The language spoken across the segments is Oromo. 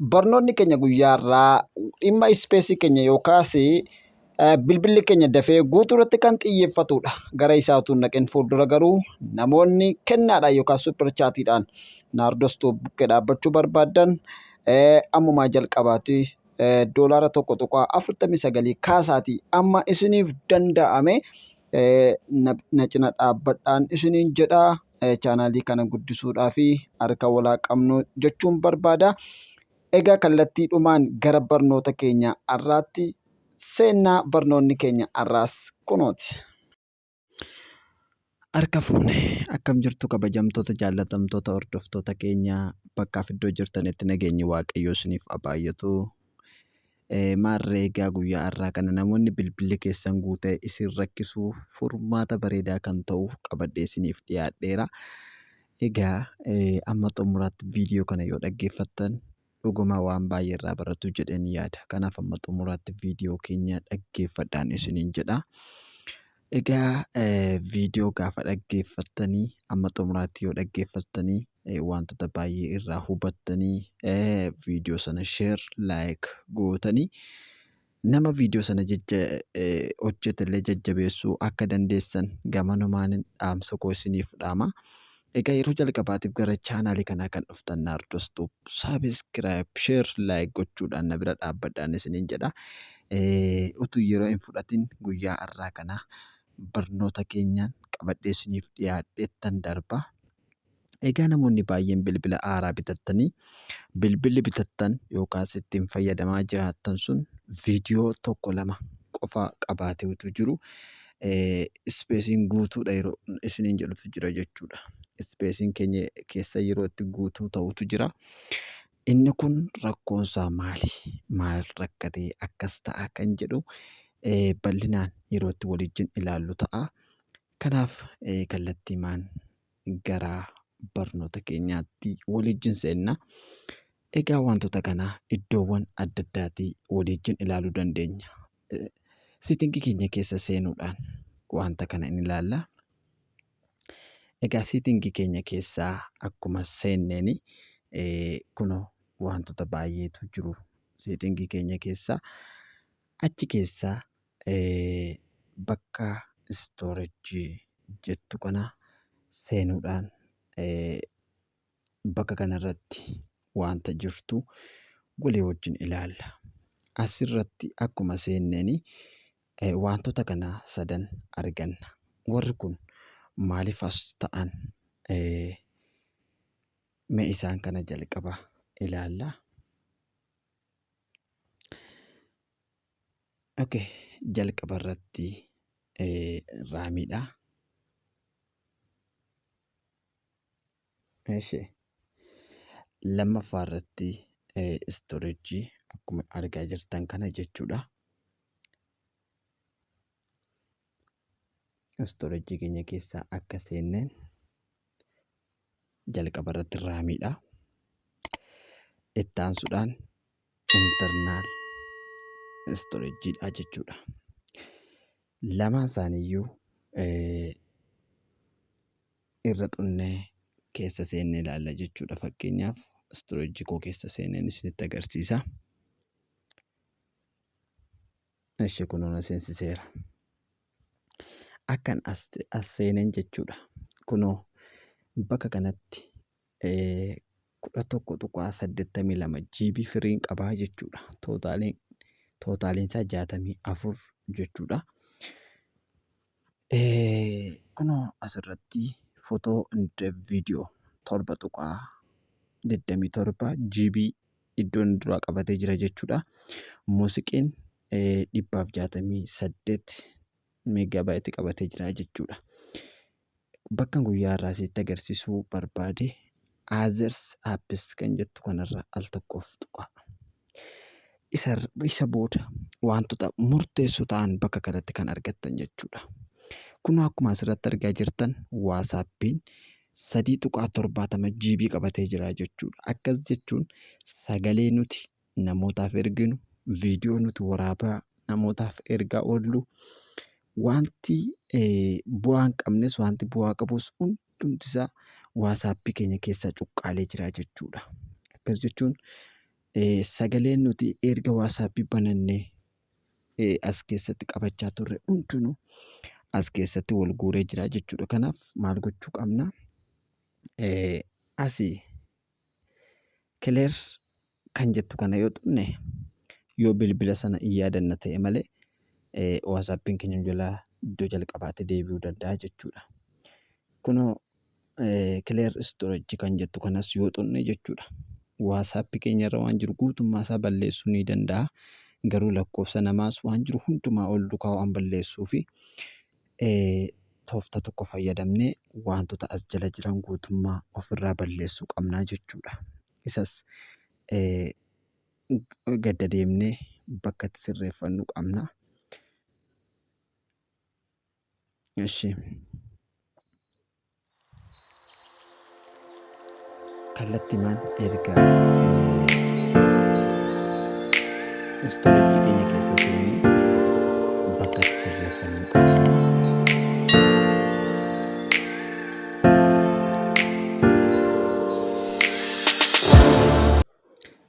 Barnoonni keenya guyyaa har'aa dhimma ispeesii keenya yookaas bilbilli keenya dafee guutuu irratti kan xiyyeeffatudha. Gara isaa utuu hin dhaqin fuuldura garuu namoonni kennaadhaan yookaan super chaatiidhaan Naardos Tube bukkee dhaabbachuu barbaaddan ammumaa jalqabaati doolaara 1.49 kaasaatii amma isiniif danda'ame na cina dhaabbadhaan isiniin jedha. Chaanaalii kana guddisuudhaa fi harka walaa qabnu jechuun barbaada. Egaa kallattiidhumaan gara barnoota keenya har'aatti seennaa barnoonni keenya har'aas kunooti. Harka fuune akkam jirtu kabajamtoota jaallatamtoota hordoftoota keenya bakkaaf iddoo jirtanitti nageenyi Waaqayyoo isiniif haa baay'atu. Maarree egaa guyyaa har'aa kana namoonni bilbilli keessan guutee isin rakkisu furmaata bareedaa kan ta'u qabadhee isiniif dhiyaadheera. Egaa amma xumuraatti viidiyoo kana yoo dhaggeeffattan dhuguma waan baay'ee irraa barattu jedheen yaada. Kanaaf amma xumuraatti viidiyoo keenya dhaggeeffadhaan isiniin jedha. Egaa viidiyoo gaafa dhaggeeffattanii amma xumuraatti yoo dhaggeeffattanii wantoota baay'ee irraa hubattanii viidiyoo sana share like gootanii nama viidiyoo sana hojjetellee jajjabeessuu akka dandeessan gamanumaanin dhaamsa koo isiniif dhaama. Egaa yeroo jalqabaatiif gara chaanaalii kanaa kan dhuftan Naardos Tube subscribe, share, like gochuudhaan na bira dhaabbadhaan isiniin jedha. Utuu yeroo hin fudhatin guyyaa har'aa kana barnoota keenyaan qabadhee isiniif dhiyaadheettan darba. Egaa namoonni baay'een bilbila haaraa bitattanii bilbilli bitattan yookaas ittiin fayyadamaa jiraattan sun viidiyoo tokko lama qofa qabaatee utuu jiru ispeesiin guutuudha yeroo isiniin jedhutu jira jechuudha. Ispeesiin keenya keessa yeroo itti guutuu ta'utu jira. Inni kun rakkoonsaa maali? Maal rakkatee akkas ta'a kan jedhu bal'inaan yeroo itti waliin ilaallu ta'a. Kanaaf kallattiimaan gara barnoota keenyaatti waliin seenna. Egaa wantoota kana iddoowwan adda addaatii waliin ilaaluu dandeenya. Siitingii keenya keessa seenuudhaan wanta kana in ilaalla. Egaa siitingii keenya keessaa akkuma seenneeni kunoo wantoota baay'eetu jiru siitingii keenya keessa. Achi keessaa bakka istoorejii jettu kana seenuudhaan bakka kanarratti wanta jirtu walii wajjin ilaalla. Asirratti akkuma seenneeni wantoota kana sadan arganna. Warri kun maaliif as ta'an? Mee isaan kana jalqaba ilaalla. Okay, jalqaba irratti raamiidha. Eshi. Lammaffaa irratti istoorejii akkuma argaa jirtan kana jechuudha. Istoorejii keenya keessaa akka seenneen jalqaba irratti raamiidha. Itti aansuudhaan internal istoreejiidha jechuudha. Lamaan isaaniiyyuu irra xunnee keessa seennee ilaalla jechuudha. Fakkeenyaaf istoreejii koo keessa seeneen isinitti agarsiisa. Ishi kunoo na seensiseera. Akkan as seeneen jechuudha. Kunoo bakka kanatti 11.82 GB firiin qabaa jechuudha. Tootaaliin tootaaliin isaa 64 jechuudha. Kunoo asirratti footoo and viidiyoo 7.27 GB iddoo inni duraa qabatee jira jechuudha. Muuziqiin 168 meeggaabaayiti qabatee jira jechuudha. Bakka guyyaa har'aa sitti agarsiisuu barbaade Others Apps kan jettu kanarra al tokkoof tuqaa. Isa booda wantoota murteessoo ta'an bakka kanatti kan argattan jechuudha. Kunoo akkuma asirratti argaa jirtan waasaappiin 3.70 GB qabatee jira jechuudha. Akkas jechuun sagalee nuti namootaaf erginu, viidiyoo nuti waraabaa namootaaf ergaa oollu, wanti bu'aa hin qabnes wanti bu'aa qabus hundumti isaa waasaappii keenya keessa cuqqaalee jira jechuudha. Akkas jechuun Sagaleen nuti erga WhatsApp banannee as keessatti qabachaa turre hundinuu as keessatti wal guuree jira jechuudha. Kanaaf maal gochuu qabna? Asii clear kan jettu kana yoo tuqne, yoo bilbila sana hin yaadanna ta'e malee, WhatsAppiin keenya jalaa iddoo jalqabaatti deebi'uu danda'a jechuudha. Kunoo clear storage kan jettu kanas yoo tuqne jechuudha, WhatsApp keenya irra waan jiru guutummaa isaa balleessuu ni danda'a. Garuu lakkoofsa namaas waan jiru hundumaa ol dukaa waan balleessuu fi tooftaa tokko fayyadamnee wantoota as jala jiran guutummaa ofirraa balleessuu qabnaa jechuudha. Isas gadda deemnee bakka itti sirreeffannu qabna. Ishi. Kallattimaan erga storage keenya keessa seennee bakka itti sirreeffannu qabna.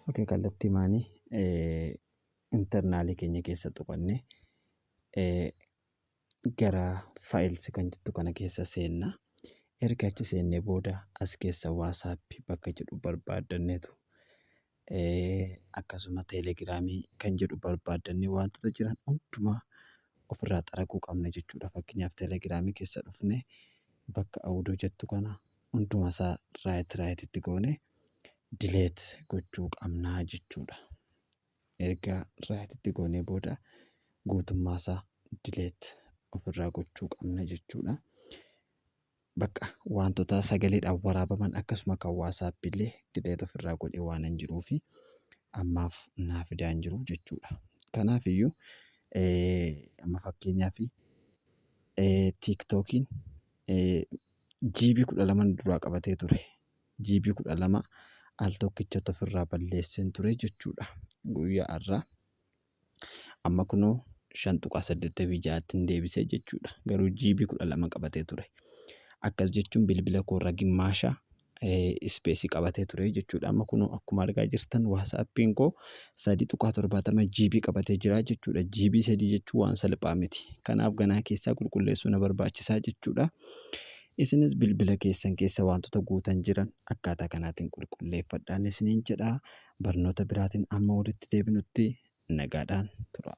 Okay, kallattimaanii internal keenya keessa tuqannee gara files kan jettu kana keessa seenna. Erga achi seennee booda as keessa WhatsApp bakka jedhu barbaaddanneetu, akkasuma Telegramii kan jedhu barbaaddannee, wantoota jiran hundumaa ofirraa xaraguu qabna jechuudha. Fakkeenyaaf, Telegramii keessa dhufnee bakka audio jettu kana hunduma isaa right rightitti goone delete gochuu qabnaa jechuudha. Erga rightitti goonee booda guutummaa isaa delete ofirraa gochuu qabna jechuudha. Bakka wantoota sagaleedhaan waraabaman akkasuma kan WhatsApp illee delete ofirraa godhee waan hin jiruufi ammaaf naa fidaa hin jiru jechuudha. Kanaaf iyyuu amma fakkeenyaaf TikTokiin GB 12 duraa qabatee ture. GB 12 al tokkichatti ofirraa balleesseen ture jechuudha guyyaa har'aa. Amma kunoo 5.86tti hin deebisee jechuudha. Garuu GB 12 qabatee ture. Akkas jechuun bilbila koorra gimmaasha space qabatee ture jechuudha. Amma kunoo akkuma argaa jirtan WhatsAppiin koo 3.70 GB qabatee jira jechuudha. GB 3 jechuun waan salphaa miti. Kanaaf ganaa keessaa qulqulleessuu na barbaachisaa jechuudha. Isinis bilbila keessan keessa wantoota guutan jiran akkaataa kanaatiin qulqulleeffadhaan isiniin jedha. Barnoota biraatiin amma walitti deebinutti nagaadhaan tura.